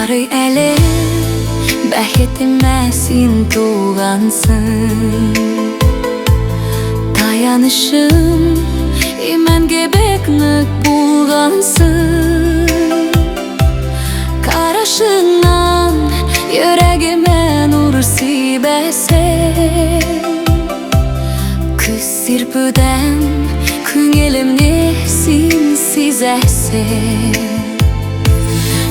Ярый әле бәхетемә син тугансың. Таянышым имән кебек нык булгансың. Карашыңнан йөрәгемә нур сибәсең. Көз сирпүдән күңелемне син сизәсең.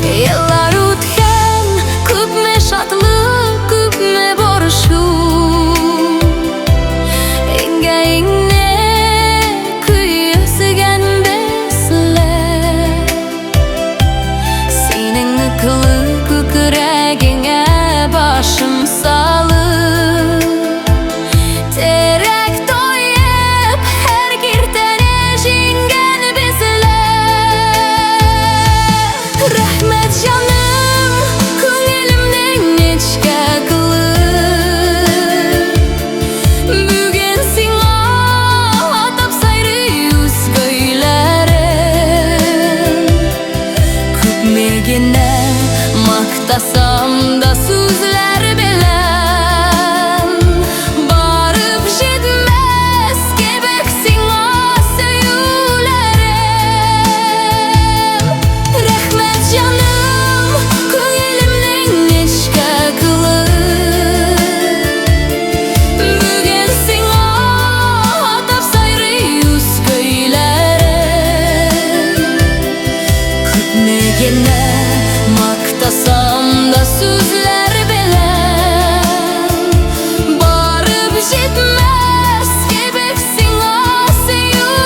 Еллар үткән, күпме шатлык, күпме борчу. Иңгә иңне көйөсгән безләр. Синең ныклы күкрәгеңә башым салып, терәк тоеп, һәр киртәне җиңгән безләр. Рәхмәт, җаным, күңелемнең нечкә кылы. Бүген сиңа атап сайрый үз көйләрем. Күпме генә мактасам да сүзләр белән, барып җитмәс кебек сиңа сөюләрем. Рәхмәт, җаным, күңелемнең нечкә кылы. Бүген сиңа атап сайрый үз көйләрем. Күпме генә мактасам да сүзләр белән, барып җитмәс кебек сиңа сөюләрем.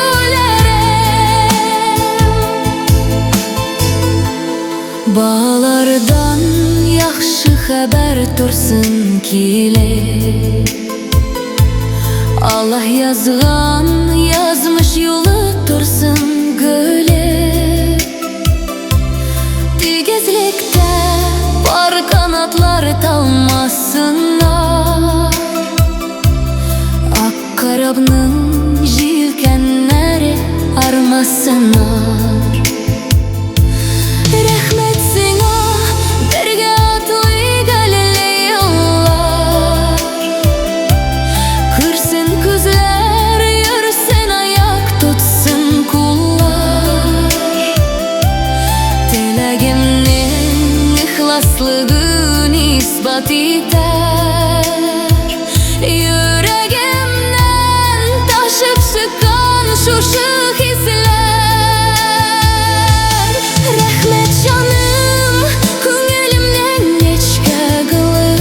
Балалардан яхшы хәбәр торсын килеп. Аллаһ язган язмыш юлы торсын гөлеп. Тигезлектә пар канатлар талмасыннар. Ак корабның җилкәннәре армасыннар. Рәхмәт сиңа, бергә атлыйк әле еллар. Күрсен күзләр, йөрсен аяк, тотсын куллар. Теләгемнең ихласлыгын исбат итәр. Йөрәгемнән ташып чыккан шушы хисләр. Рәхмәт, җаным, күңелемнең нечкә кылы.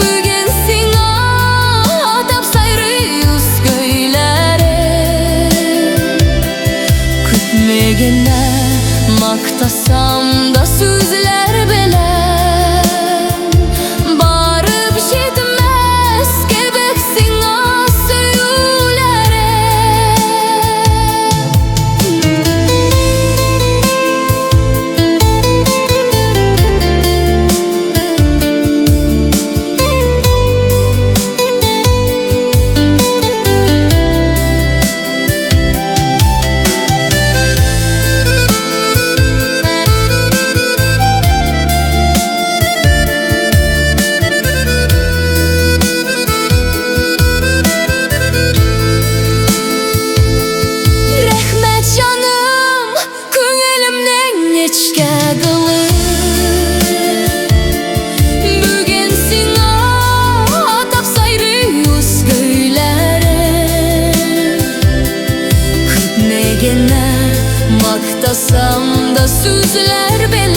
Бүген сиңа атап сайрый үз көйләрем. Күпме генә мактасам да сүзләр белән, барып җитмәс кебек сиңа сөюләрем. Рәхмәт, җаным, күңелемнең нечкә кылы. Бүген сиңа атап сайрый үз көйләрем. Күпме генә мактасам да сүзләр белән,